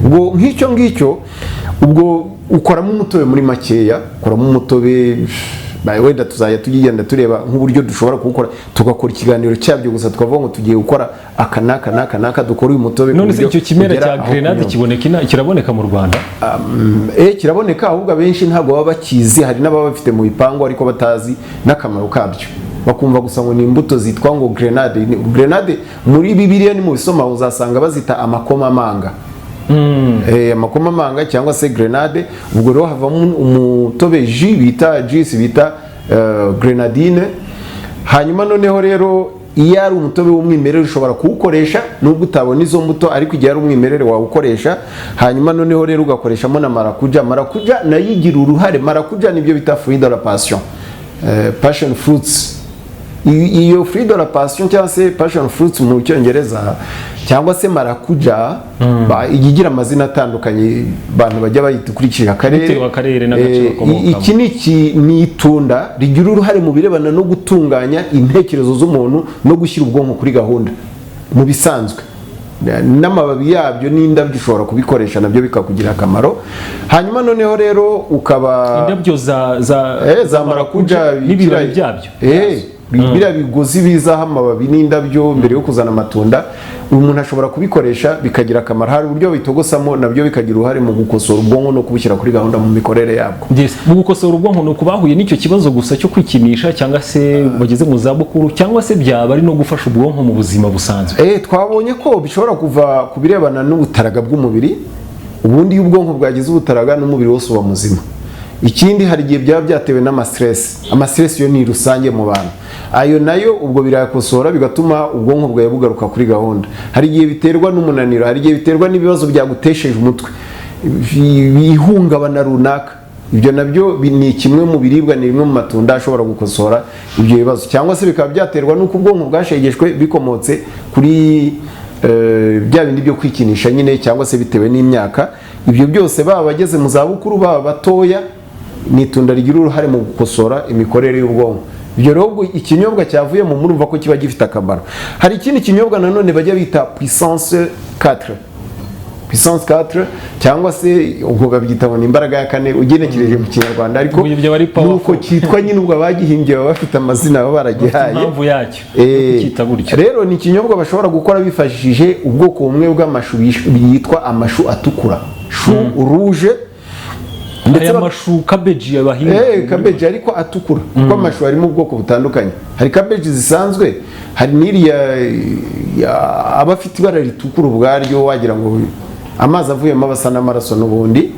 Ubwo nk'icyo ngicyo, ubwo ukoramo umutobe muri makeya, ukoramo umutobe. Wenda tuzajya tugenda tureba nk'uburyo dushobora kuwukora, tugakora ikiganiro cyabyo gusa, tukavuga ngo tugiye gukora aka n'aka n'aka n'aka, dukora uyu mutobe ku None se buryo icyo kimera ugera cya aho grenade kunyobwa. kiboneka kiraboneka mu Rwanda? Kiraboneka, ahubwo abenshi ntabwo baba bakizi. Hari n'ababa bafite mu bipangu ariko batazi n'akamaro kabyo, bakumva gusa ngo ni imbuto zitwa ngo grenade. Grenade muri Bibiliya ni mu bisoma uzasanga bazita amakomamanga. Amakomamanga cyangwa se grenade. Ubwo rero havamo umutobe, jus bita juice bita grenadine. Hanyuma noneho rero iyo ari umutobe w'umwimerere ushobora kuwukoresha nubwo utabona izo mbuto, ariko igihe ari umwimerere wawukoresha. Hanyuma noneho rero ugakoreshamo na marakuja. Marakuja nayo igira uruhare. Marakuja nibyo bita fruit de la passion, passion fruits. Iyo fruit de la passion cyangwa se passion fruits mu Cyongereza cyangwa se marakuja, ijya igira amazina atandukanye, abantu bajya bayita ukurikije akarere. Bitewe akarere n'agace bakomokamo. Iki ni itunda rigira uruhare mu birebana no gutunganya intekerezo z'umuntu no gushyira ubwonko kuri gahunda mu bisanzwe. N'amababi yabyo n'indabyo ushobora kubikoresha, nabyo bikakugirira akamaro. Hanyuma noneho rero ukaba Indabyo za za marakuja. N'ibibabi byabyo? Biriya bigozi bizaho amababi n'indabyo mbere yo kuzana amatunda, uyu muntu ashobora kubikoresha bikagira akamaro. Hari uburyo bitogosamo, nabyo bikagira uruhare mu gukosora ubwonko no kubushyira kuri gahunda mu mikorere yabwo. Yes. Mu gukosora ubwonko, ni uku bahuye n'icyo kibazo gusa cyo kwikinisha, cyangwa se bageze mu zabukuru, cyangwa se byaba ari no gufasha ubwonko mu buzima busanzwe? Twabonye ko bishobora kuva ku birebana n'ubutaraga bw'umubiri. Ubundi iyo ubwonko bwagize ubutaraga, n'umubiri wose uba muzima. Ikindi, hari igihe byaba byatewe n'amastress. Amastress yo ni rusange mu bantu, ayo nayo ubwo birayakosora, bigatuma ubwonko bwawe bugaruka kuri gahunda. Hari igihe biterwa n'umunaniro, hari igihe biterwa n'ibibazo byagutesheje umutwe, ihungabana runaka. Ibyo nabyo ni kimwe mu biribwa, ni bimwe mu matunda ashobora gukosora ibyo bibazo. Cyangwa se bikaba byaterwa n'uko ubwonko bwashegeshwe bikomotse kuri bya bindi byo kwikinisha nyine, cyangwa se bitewe n'imyaka. Ibyo byose, baba abageze mu zabukuru, baba batoya, ni itunda rigira uruhare mu gukosora imikorere y'ubwonko. Ibyo rero ubwo ikinyobwa cyavuye mu, murumva ko kiba gifite akamaro. Hari ikindi kinyobwa nanone bajya bita "Puissance 4", "Puissance 4" cyangwa se ubwo babyita ngo ni imbaraga ya kane ugenekereje mu Kinyarwanda, ariko Ubwo byaba ari powerful. nuko cyitwa nyine. Ubwo abagihimbye baba bafite amazina baba baragihaye. Impamvu yacyo kucyita gutyo. Rero ni ikinyobwa bashobora gukora bifashishije ubwoko bumwe bw'amashu yitwa amashu atukura, chou rouge, ndetse Aya mashu kabeji bahinga? Kabeji ariko atukura, kuko amashu harimo ubwoko butandukanye. Hari kabeji zisanzwe, hari n'iriya aba afite ibara ritukura ubwaryo, wagira ngo amazi avuyemo aba asa n'amaraso n'ubundi.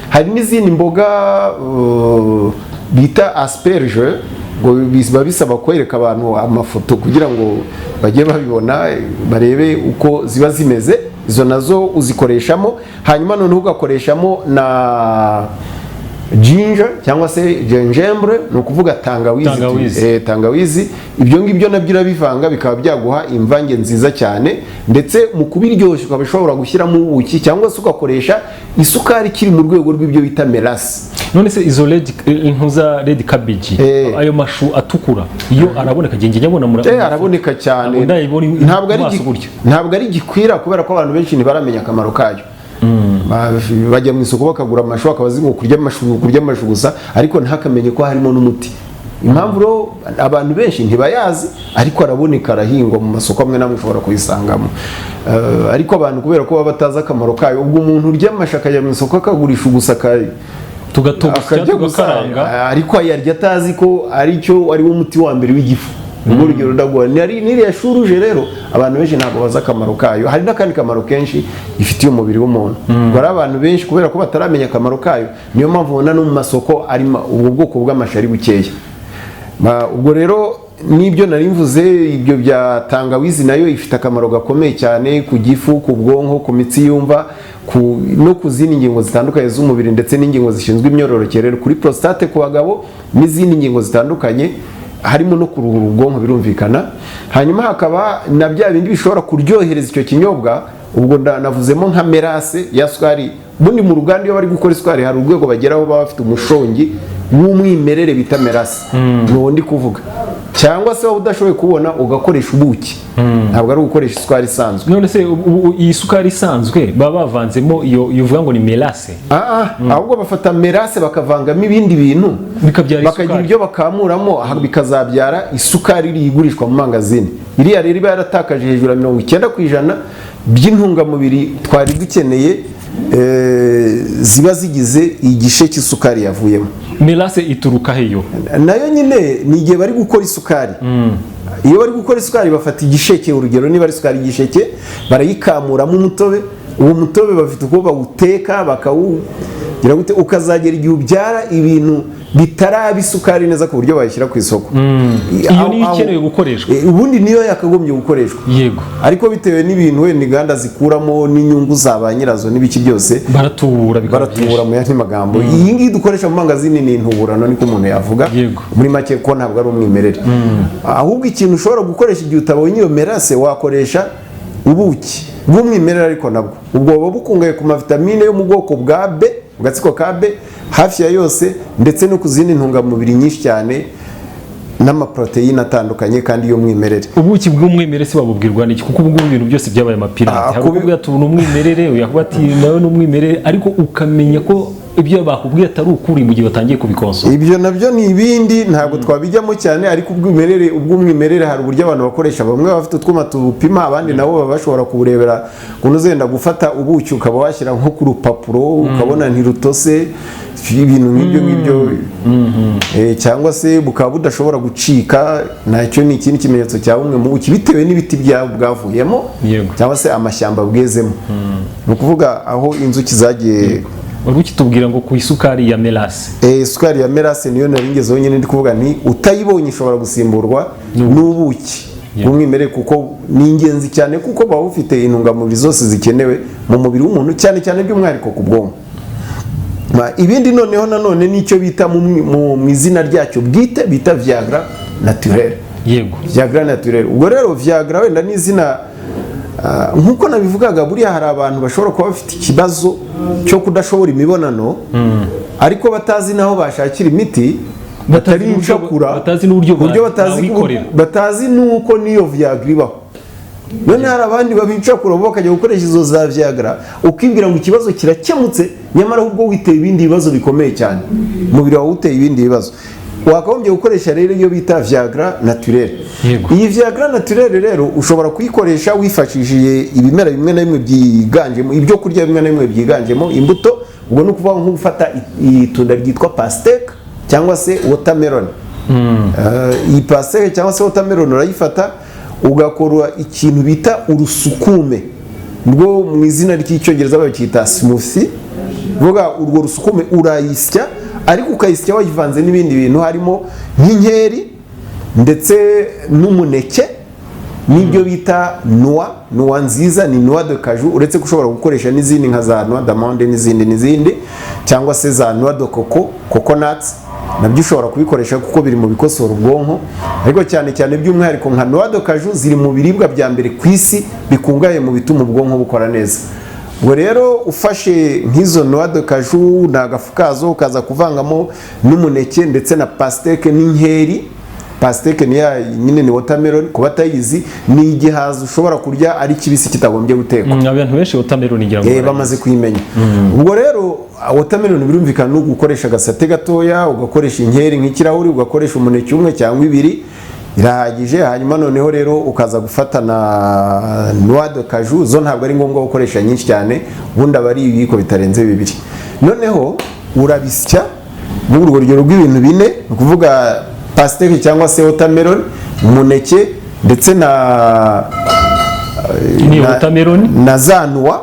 Hari n'izindi mboga bita asperge. Ngo biba bisaba kwereka abantu amafoto kugira ngo bajye babibona, barebe uko ziba zimeze. Izo nazo uzikoreshamo, hanyuma noneho ugakoreshamo na ginger cyangwa se gingembre, ni ukuvuga tangawizi. Tangawizi. Tangawizi. Ibyo ngibyo nabyo urabivanga, bikaba byaguha imvange nziza cyane. Ndetse mu kubiryoshya ukaba ushobora gushyiramo ubuki cyangwa se ugakoresha isukari ikiri mu rwego rw'ibyo bita mélasse. None se izo red, intuza, red cabbage, ayo mashu atukura, iyo araboneka? Njye nyabona muri Araboneka cyane. Ntabwo ndayibona Ntabwo ari mu maso gutya. Ntabwo ari gikwira kubera ko abantu benshi ntibaramenya akamaro kayo. Bajya mu isoko bakagura amashu, bakaba bazi ngo kurya amashu gusa, ariko ntakamenye ko harimo n'umuti. Impamvu rero abantu benshi ntibayazi, ariko araboneka, arahingwa mu masoko amwe n'amwe, ushobora kuyisangamo. Ariko abantu kubera ko baba batazi akamaro kayo, ubwo umuntu urya amashu akajya mu isoko akagurisha gusa Tugatogosya, akarya gusa, tugakaranga. Ariko ayarya atazi ko aricyo ari wo muti wa mbere w'igifu. Nibwo rugero ndaguha. N'iriya chou rouge rero, abantu benshi ntabwo bazi akamaro kayo. Hari n'akandi kamaro kenshi ifitiye umubiri w'umuntu. Ubwo ari abantu benshi kubera ko bataramenya akamaro kayo, niyo mpamvu ubona no mu masoko arimo ubwo bwoko bw'amashu ari bukeya. Ubwo rero n'ibyo nari mvuze, ibyo bya tangawizi, nayo ifite akamaro gakomeye cyane ku gifu, ku bwonko, ku mitsi yumva, no ku zindi ngingo zitandukanye z'umubiri, ndetse n'ingingo zishinzwe imyororokere, kuri prostate ku bagabo n'izindi ngingo zitandukanye, harimo no kuruhura ubwonko, birumvikana. Hanyuma hakaba na bya bindi bishobora kuryohereza icyo kinyobwa. Ubwo navuzemo nka mélasse ya sukari. Ubundi mu ruganda iyo bari gukora isukari hari urwego bageraho baba bafite umushongi w'umwimerere bita mélasse, ni uwo ndi kuvuga. Cyangwa se waba udashoboye kubona, ugakoresha ubuki, ntabwo ari ugukoresha isukari isanzwe. None se iyi sukari isanzwe baba bavanzemo iyo uvuga ngo ni mélasse? Ahubwo bafata mélasse bakavangamo ibindi bintu, Bikabyara bakagira isukari. ibyo bakamuramo, aha bikazabyara isukari iri igurishwa mu mangazini. Iriya rero iba yaratakaje hejuru ya 90% by'intungamubiri twari dukeneye, ziba zigize igishe cy'isukari yavuyemo. Mélasse ituruka heyo? Nayo nyine ni igihe bari gukora isukari. Iyo bari gukora isukari bafata igisheke, urugero niba ari isukari y'igisheke, barayikamuramo umutobe. Uwo mutobe bafite uko bawuteka, bakawugira gute, ukazagera igihe ubyara ibintu bitaraba isukari neza ku buryo bayishyira ku isoko. Iyo niyo ikenewe gukoreshwa. Ubundi niyo yakagombye gukoreshwa, ariko bitewe n'ibintu wenda inganda zikuramo n'inyungu za ba nyirazo n'ibiki byose, Baratubura bikaba baratubura. byinshi. Mu yandi magambo, iyi ngiyi dukoresha mu mangazini ni intuburano, niko umuntu yavuga muri make, ko ntabwo ari umwimerere. Ahubwo ikintu ushobora gukoresha igihe utabonye iyo mélasse, wakoresha ubuki bw'umwimerere, ariko nabwo ubwo buba bukungahaye ku mavitamine yo mu bwoko bwa B, mu gatsiko ka B hafi ya yose, ndetse no ku zindi ntungamubiri nyinshi cyane n'amaprotéine atandukanye kandi y'umwimerere. Ubuki bw'umwimerere se babubwirwa n'iki? Kuko ubu ngubu ibintu byose byabaye amapirate. Hari ukubwira ati ubu ni umwimerere, uyu akavuga ati nawe ni umwimerere, ariko ukamenya ko ibyo bakubwiye atari ukuri mu gihe batangiye kubikonsoma. Ibyo nabyo ni ibindi, ntabwo twabijyamo cyane. Ariko ubw'umwimerere hari uburyo abantu bakoresha. Bamwe baba bafite utwuma tubupima, abandi nabo baba bashobora kuburebera ukuntu uzenda gufata ubuki ukaba washyira nko ku rupapuro ukabona ntirutose, ibintu nk'ibyo ngibyo. Cyangwa se bukaba budashobora gucika, nacyo ni ikindi kimenyetso cya bumwe mu buki, bitewe n'ibiti bwavuyemo cyangwa se amashyamba bwezemo, ni ukuvuga aho inzuki zagiye. Wari ukitubwira ngo ku isukari ya mélasse. Isukari ya mélasse niyo nari ngezeho nyine, ndi kuvuga nti utayibonye ishobora gusimburwa n'ubuki bw'umwimerere, kuko ni ingenzi cyane, kuko buba bufite intungamubiri zose zikenewe mu mubiri w'umuntu, cyane cyane by'umwihariko ku bwonko. Ibindi noneho nanone nicyo bita mu izina ryacyo bwite bita Viagra naturel. Viagra naturel. Ubwo rero Viagra wenda ni izina, nk'uko nabivugaga, buriya hari abantu bashobora kuba bafite ikibazo cyo kudashobora imibonano ariko batazi n'aho bashakira imiti, batari n'uburyo- incakura, batazi n'uburyo ku buryo batazi bawikorera. Batazi n'uko n'iyo Viagra ibaho. None hari abandi babicakura bo bakajya gukoresha izo za Viagra, ukibwira ngo ikibazo kirakemutse, nyamara ahubwo witeye ibindi bibazo bikomeye cyane, umubiri wawe uteye ibindi bibazo. Wakagombye gukoresha rero iyo bita Viagra naturel. Iyi Viagra naturel rero ushobora kuyikoresha wifashishije ibimera bimwe na bimwe byiganjemo ibyo kurya bimwe na bimwe byiganjemo imbuto. Ubwo ni ukuvuga nko gufata itunda ryitwa pastèque cyangwa se watermelon. Iyi pastèque cyangwa se watermelon urayifata ugakora ikintu bita urusukume, rwo mu izina ry'Icyongereza bacyita smoothie. Vuga urwo rusukume urayisya, ariko ukayisya wayivanze n'ibindi bintu harimo nk'inkeri. ndetse n'umuneke n'ibyo bita noix. Noix nziza ni noix de cajou, uretse ko ushobora gukoresha n'izindi nka za noix d'amande n'izindi n'izindi, cyangwa se za noix de coco, coconuts, nabyo ushobora kubikoresha kuko biri mu bikosora ubwonko. Ariko cyane cyane by'umwihariko nka noix de cajou ziri mu biribwa bya mbere ku isi bikungahaye mu bituma ubwonko bukora neza. Ubwo rero ufashe nk'izo noix de cajou ni agafu kazo, ukaza kuvangamo n'umuneke ndetse na pastèque n'inkeri. Pastèque ni ya nyine, ni watermelon ku batayizi, ni igihaza ushobora kurya ari kibisi kitagombye gutekwa. Abantu benshi watermelon ngira ngo barayizi. Bamaze kuyimenya. Ubwo rero watermelon birumvikana no gukoresha agasate gatoya, ugakoresha inkeri nk'ikirahuri, ugakoresha umuneke umwe cyangwa ibiri irahagije. Hanyuma noneho rero ukaza gufata na noix de cajou, zo ntabwo ari ngombwa gukoresha nyinshi cyane, ubundi aba ari ibiyiko bitarenze bibiri. Noneho urabisya muri urwo rugero rw'ibintu bine, ni ukuvuga pastèque cyangwa se watermelon, umuneke ndetse na Ni watermelon. na za noix.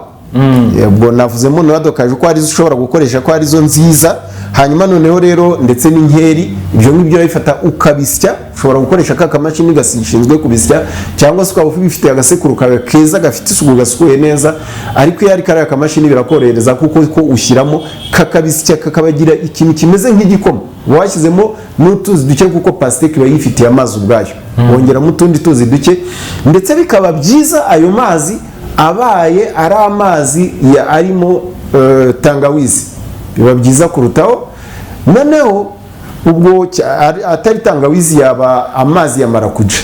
Ubwo navuzemo noix de cajou ko arizo ushobora gukoresha, ko arizo nziza. Hanyuma noneho rero ndetse n'inkeri, ibyo ngibyo urabifata ukabisya. Ushobora gukoresha ka kamashini gashinzwe kubisya, cyangwa se ukaba ubifitiye agasekuru kawe keza gafite isuku, gasukuye neza. Ariko iyo ari kariya kamashini birakorohereza, kuko ko ushyiramo kakabisya kakabagira ikintu kimeze nk'igikoma. Uba washyizemo n'utuzi duke, kuko pastèque iba yifitiye amazi ubwayo, wongeramo utundi tuzi duke. Ndetse bikaba byiza ayo mazi abaye ari amazi arimo tangawizi, biba byiza kurutaho. Noneho ubwo atari tangawizi, yaba amazi ya marakuja,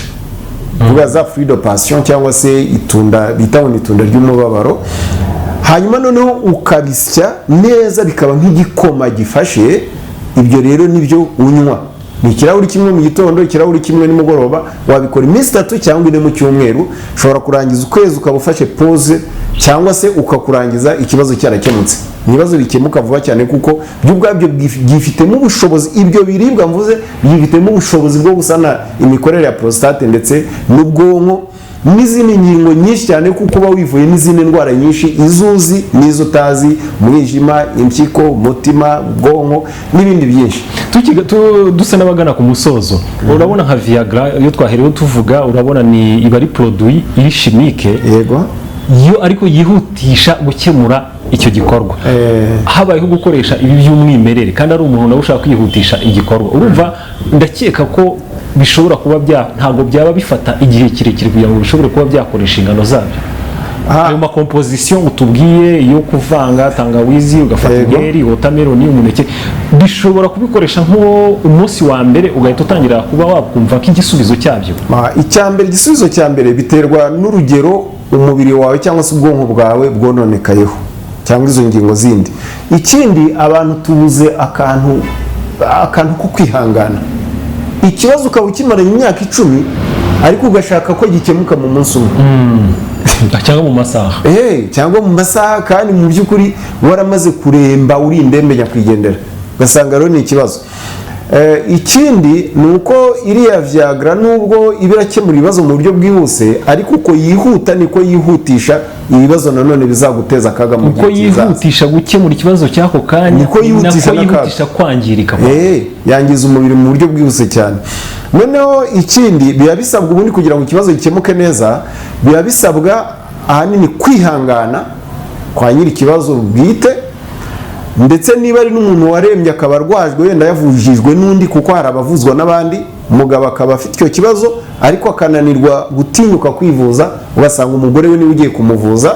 vuga za fruit de passion cyangwa se itunda bita ngo ni itunda ry'umubabaro. Hanyuma noneho ukabisya neza bikaba nk'igikoma gifashe. Ibyo rero nibyo unywa, ni ikirahuri kimwe mu gitondo, ikirahuri kimwe nimugoroba. Wabikora iminsi 3 cyangwa 4 mu cyumweru. Ushobora kurangiza ukwezi ukaba ufashe pause, cyangwa se ukakurangiza ikibazo cyarakemutse. Ni ibibazo bikemuka vuba cyane, kuko byo ubwabyo byifitemo ubushobozi. Ibyo biribwa mvuze byifitemo ubushobozi bwo gusana imikorere ya prostate ndetse n'ubwonko n'izindi ngingo nyinshi cyane, kuko uba wivuye n'izindi ndwara nyinshi, izo uzi n'izo utazi: umwijima, impyiko, umutima, ubwonko n'ibindi byinshi. Dusa n'abagana ku musozo, urabona nka Viagra iyo twaherewe tuvuga, urabona ni iba ari produit iri chimique yo, ariko yihutisha gukemura icyo gikorwa. Habayeho gukoresha ibi by'umwimerere kandi ari umuntu nawe ushaka kwihutisha igikorwa, urumva ndakeka ko bishobora kuba bya ntabwo byaba bifata igihe kirekire kugira ngo bishobore kuba byakora inshingano zabyo. Ayo ma composition utubwiye yo kuvanga tangawizi, ugafata inkeri, watermelon, umuneke, bishobora kubikoresha nko umunsi wa mbere ugahita utangira kuba wakumva ko igisubizo cyabyo? Icya mbere, igisubizo cya mbere biterwa n'urugero umubiri wawe cyangwa se ubwonko bwawe bwononekayeho cyangwa izo ngingo zindi. Ikindi, abantu tubuze akantu ko kwihangana. Ikibazo ukaba ukimaranye imyaka 10, ariko ugashaka ko gikemuka mu munsi umwe cyangwa mu masaha. Cyangwa mu masaha, kandi mu by'ukuri waramaze kuremba, uri indembe nyakwigendera, ugasanga rero ni ikibazo. Ikindi ni uko iriya Viagra, nubwo iba irakemura ibibazo mu buryo bwihuse, ariko uko yihuta niko yihutisha ibibazo nanone bizaguteza akaga mu Uko gihe kizaza. yihutisha gukemura ikibazo cy'ako kanya, Niko yihutisha nako n'akaga. yihutisha kwangirika. Yangiza umubiri mu buryo bwihuse cyane. Noneho ikindi biba bisabwa ubundi kugira ngo ikibazo gikemuke neza, biba bisabwa ahanini kwihangana kwa nyiri ikibazo bwite, ndetse niba ari n'umuntu warembye akaba arwajwe, wenda yavujijwe n'undi, kuko hari abavuzwa n'abandi, umugabo akaba afite icyo kibazo ariko akananirwa gutinyuka kwivuza, ugasanga umugore we niwe ugiye kumuvuza,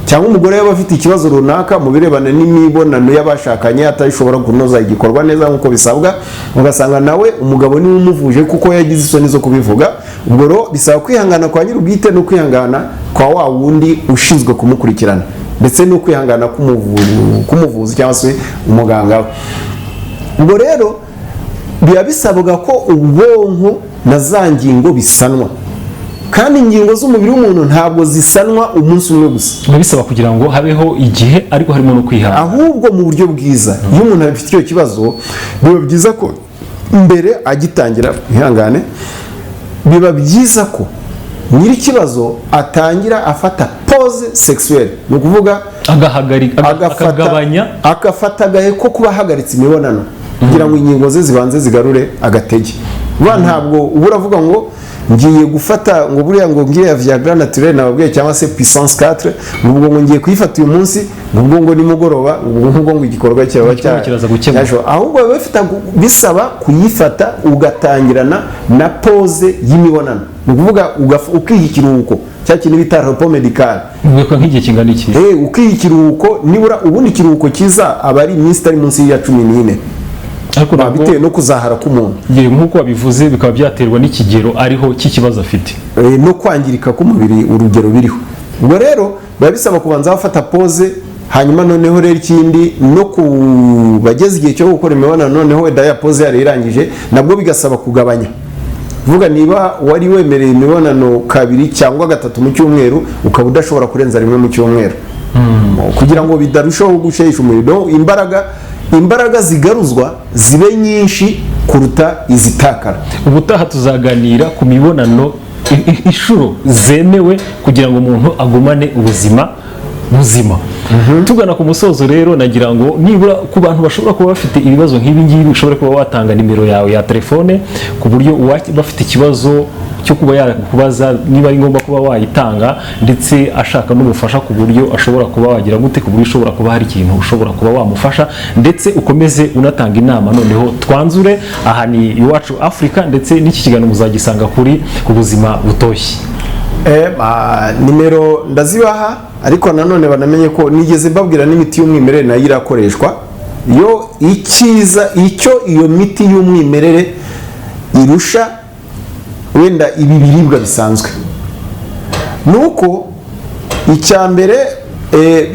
cyangwa umugore yaba afite ikibazo runaka mu birebana n'imibonano y'abashakanye, atashobora kunoza igikorwa neza nk'uko bisabwa, ugasanga nawe umugabo niwe umuvuje kuko yagize isoni zo kubivuga. Ubwo rero bisaba kwihangana kwa nyir'ubwite no kwihangana kwa wa wundi ushinzwe kumukurikirana, ndetse no kwihangana k'umuvuzi cyangwa se umuganga we. Ubwo rero biba bisabwa ko ubwonko na za ngingo bisanwa, kandi ingingo z'umubiri w'umuntu ntabwo zisanwa umunsi umwe gusa. Biba bisaba kugira ngo habeho igihe, ariko harimo no kwihangana. Ahubwo mu buryo bwiza, iyo umuntu afite icyo kibazo, biba byiza ko mbere agitangira, ihangane, biba byiza ko nyir'ikibazo atangira afata pause sexuelle, ni ukuvuga agahagarika, akagabanya. Agafata agahe ko kuba ahagaritse imibonano kugira ngo ingingo ze zibanze zigarure agatege. Vuba ntabwo uba uravuga ngo ngiye gufata ngo buriya ngo ngiye ya Viagra naturelle nababwiye cyangwa se puissance 4, ngo ubwo ngo ngiye kuyifata uyu munsi, ngo ubwo ngo nimugoroba, ngo ubwo ngo igikorwa cyaba Igikorwa kiraza gukemuka. Ahubwo biba bifite bisaba kuyifata ugatangirana na pause y'imibonano, ni ukuvuga ukiha ikiruhuko, cya kintu bita repos médical. Ubwo nk'igihe kingana iki? Ukiha ikiruhuko nibura, ubundi ikiruhuko cyiza aba ari iminsi itari munsi ya 14. Ariko ntabwo bitewe no kuzahara k'umuntu. Yewe, nk'uko wabivuze, bikaba byaterwa n'ikigero ariho cy'ikibazo afite. No kwangirika k'umubiri, urugero biriho. Ubwo rero biba bisaba kubanza bafata pause, hanyuma noneho rero ikindi no ku bageze igihe cyo gukora imibonano, noneho wenda ya pause yari irangije, nabwo bigasaba kugabanya. Vuga niba wari wemereye imibonano kabiri cyangwa gatatu mu cyumweru, ukaba udashobora kurenza rimwe mu cyumweru, kugira ngo bidarushaho gushesha umuriro, imbaraga zigaruzwa zibe nyinshi kuruta izitakara. Ubutaha tuzaganira ku mibonano, inshuro zemewe kugira ngo umuntu agumane ubuzima buzima. Tugana ku musozo rero, nagira ngo nibura ku bantu bashobora kuba bafite ibibazo nk'ibi ngibi, ushobora kuba watanga nimero yawe ya telefone, ku buryo bafite ikibazo cyo kuba yakubaza, niba ari ngombwa kuba wayitanga, ndetse ashaka n'ubufasha ku buryo ashobora kuba wagira gute, ku buryo ushobora kuba hari ikintu ushobora kuba wamufasha, ndetse ukomeze unatanga inama. Noneho twanzure. Aha ni Iwacu Africa, ndetse n'iki kiganiro muzagisanga kuri Ubuzima Butoshye. Nimero ndazibaha, ariko nanone banamenye ko nigeze mbabwira n'imiti y'umwimerere nayo irakoreshwa. Yo icyiza icyo iyo miti y'umwimerere irusha wenda ibi biribwa bisanzwe ni uko icya mbere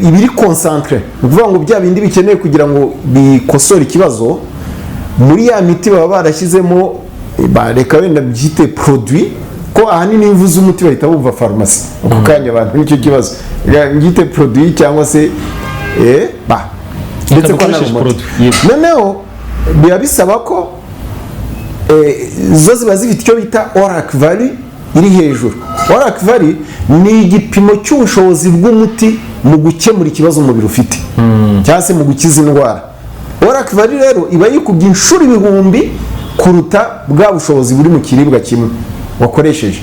ibiri concentré, ni ukuvuga ngo bya bindi bikeneye kugira ngo bikosore ikibazo, muri ya miti baba barashyizemo, reka wenda byite produit, ko ahanini iyo uvuze umuti bahita bumva farumasi ako kanya abantu, nicyo kibazo. Reka mbyite produit cyangwa se ba ndetse ko dukoresheje ari umuti. Produit, yego. Noneho biba bisaba ko zo ziba zifite icyo bita ORAC value iri hejuru. ORAC value ni igipimo cy'ubushobozi bw'umuti mu gukemura ikibazo umubiri ufite cyangwa se mu gukiza indwara. ORAC value rero iba yikubye inshuro ibihumbi kuruta bwa bushobozi buri mu kiribwa kimwe wakoresheje.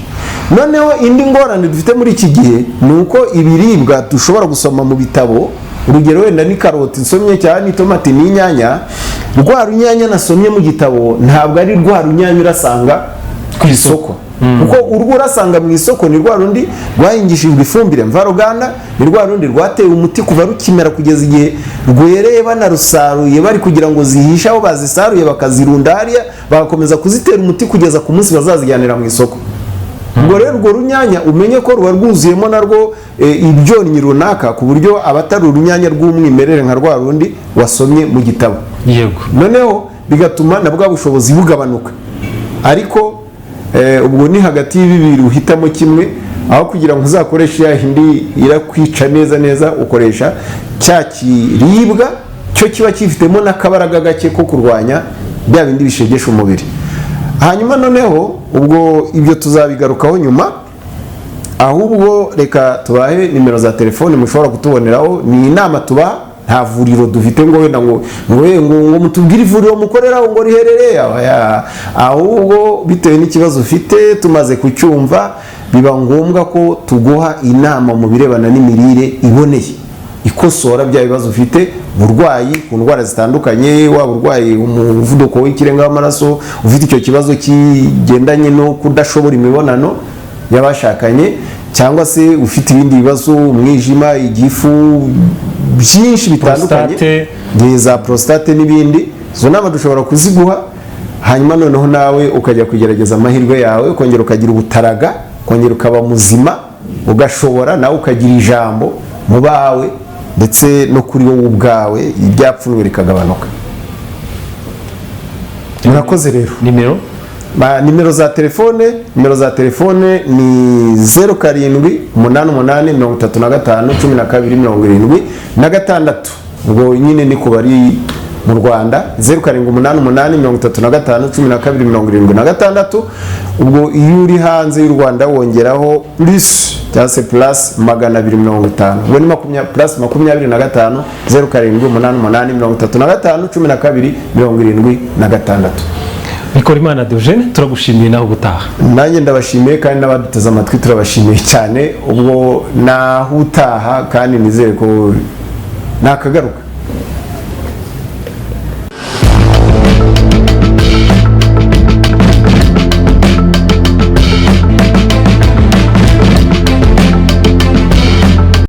Noneho indi ngorane dufite muri iki gihe ni uko ibiribwa dushobora gusoma mu bitabo, urugero wenda ni karoti nsomye cyangwa ni tomati n'inyanya, rwa runyanya nasomye mu gitabo ntabwo ari rwa runyanya urasanga ku isoko, kuko urwo urasanga mu isoko ni rwa rundi rwahingishijwe ifumbire mvaruganda, ni rwa rundi rwatewe umuti kuva rukimera kugeza igihe rwereye, banarusaruye bari kugira ngo zihishe aho bazisaruye, bakazirunda hariya, bagakomeza kuzitera umuti kugeza ku munsi bazazijyanira mu isoko. Ubwo rero urwo runyanya umenye ko ruba rwuzuyemo narwo ibyonnyi runaka, ku buryo aba atari urunyanya rw'umwimerere nka rwa rundi wasomye mu gitabo. Noneho bigatuma na bwa bushobozi bugabanuka. Ariko ubwo ni hagati y'ibibiri uhitamo kimwe. Aho kugira ngo uzakoreshe ya hindi irakwica neza neza, ukoresha cya kiribwa cyo kiba cyifitemo n'akabaraga gake ko kurwanya bya bindi bishegesha umubiri. Hanyuma noneho ubwo ibyo tuzabigarukaho nyuma, ahubwo reka tubahe nimero za telefone mushobora kutuboneraho. Ni inama tubaha, nta vuriro dufite ngo wenda ngo mutubwire ivuriro mukoreraho ngo riherereye aho. Ahubwo bitewe n'ikibazo ufite tumaze kucyumva, biba ngombwa ko tuguha inama mu birebana n'imirire iboneye ikosora bya bibazo ufite, uburwayi ku ndwara zitandukanye, waba urwaye umuvuduko w'ikirenga w'amaraso, ufite icyo kibazo kigendanye no kudashobora imibonano y'abashakanye, cyangwa se ufite ibindi bibazo, umwijima, igifu, byinshi bitandukanye. Prostate. Ngiye za prostate n'ibindi, izo nama dushobora kuziguha, hanyuma noneho nawe ukajya kugerageza amahirwe yawe, ukongera ukagira ubutaraga, ukongera ukaba muzima, ugashobora nawe ukagira ijambo mu bawe ndetse no kuri wowe ubwawe, ibyapfunwe rikagabanuka. Murakoze rero. Nimero? Nimero za telefone ni 0788351276. Ubwo nyine ni ku bari mu Rwanda, 0788351276. Ubwo iyo uri hanze y'u Rwanda wongeraho plus cyangwa se plus 250, ubwo ni +25 0788351276. Bikorimana Diogene, turagushimiye, nawe ubutaha. Nanjye ndabashimiye, kandi n'abaduteze amatwi turabashimiye cyane. Ubwo naho utaha, kandi nizere ko nakagaruka.